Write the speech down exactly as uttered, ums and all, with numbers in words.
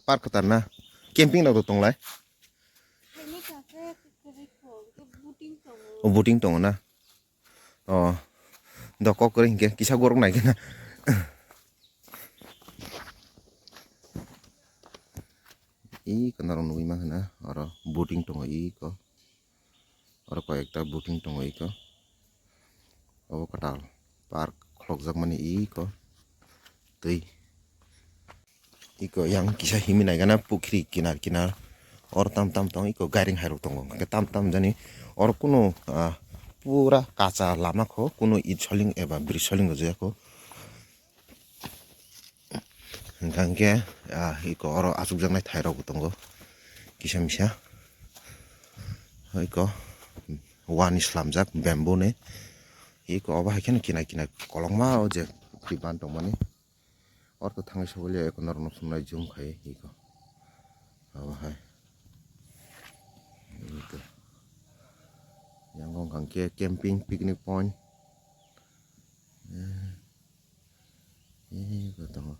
park kwtal na. Camping rok tonglai. O, boating tongo na. O, do kok kwrwi hinkhe kisa gorok nai khe na. Iko norok nugwi mankha na, oro boating tongo iko. Oro koi ekta boating tongo iko. Obo kwtal park khulukjakmani iko twi. Iko yang kisa himwi naikha na pukhri kinar kinar. Oro tam tam tong iko gairing hairok tongo. Hwnkhe tam tam jani oro kunu, ah, pura kacha lama kho, kunu it soling eba bridge soling rwjak kho. Hwnkha hwnkhe, ah, iko oro achukjaknai thairokbo tongo kisa misa. Iko wani slamjak bamboo ni. Iko obo hai kheno kinai kinai kolokma o je pukhri ban tongmani. Oro to thangwi sogwi liya eko norok no sumnai zoom khai iko. Abo hai. Iko. Yang wngkha hwnkhe camping picnic point. Eh, iko tongo.